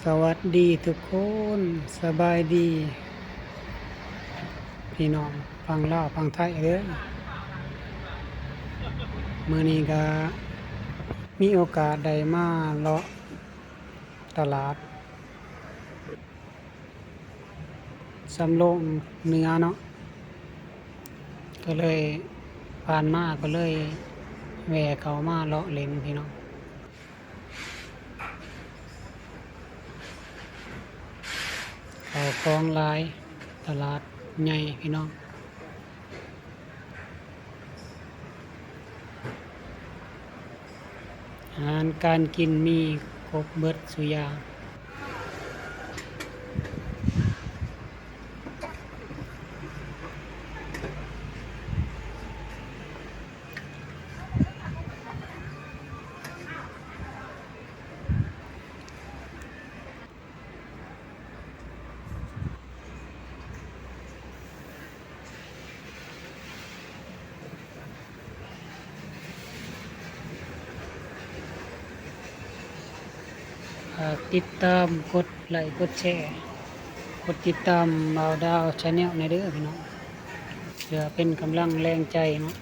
ສະຫວັດດີທຸກຄົນ, ສະບາຍດີພີ່ນ້ອງຝັ່ງລາວຝັ່ງໄທເດີ. ມື້ນີ້ກະມີໂອກາດໄດ້ມາເລາະຕະຫຼາດ ສຳໂລງເໜືອເນາະ ກໍເລີຍ ຜ່ານມາກໍເລີຍແວ່ເຂົ້າມາເລາະຫຼິ້ນພີ່ນ້ອງ. ເຂົ້າຂອງຫຼາຍ ຕະຫຼາດໃຫຍ່ພີ່ນ້ອງ. ອາຫານການກິນມີຄົບເບິດສູ່ຢ່າງ. ຝາກຕິດຕາມ ກົດໄລ ກົດແຊ ກົດຕິດຕາມບ່າວດາວ Channel ແດ່ເດີພີ່ນ້ອງ ເພື່ອເປັນກຳລັງແຮງໃຈເນາະ.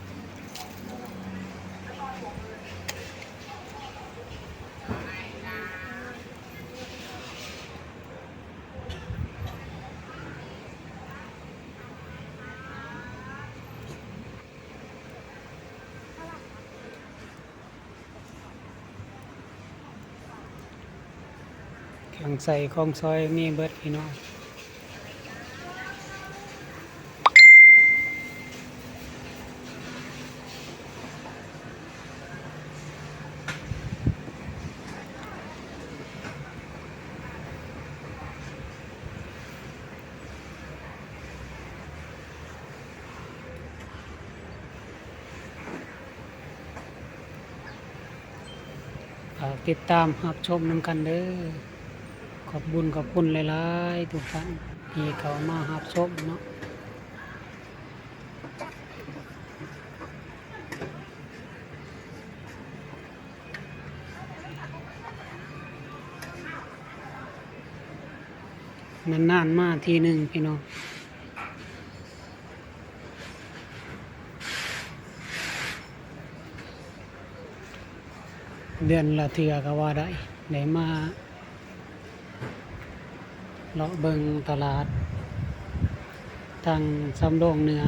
ເຄື່ອງໃຊ້ຂອງສອຍມີເບິດພີ່ນ້ອງ. ຝາກຕິດຕາມຮັບຊົມນຳກັນເດີ. ຂອບບຸນຂອບຄຸນຫຼາຍໆ ທຸກທ່ານທີ່ເຂົ້າມາຮັບຊົມເນາະ. ນານໆມາທີໜຶ່ງພີ່ນ້ອງ. ເດືອນລະເທື່ອກໍວ່າໄດ້ ໄດ້ມາເລາະເບິ່ງຕະຫຼາດທາງສຳໂລງເໜືອ.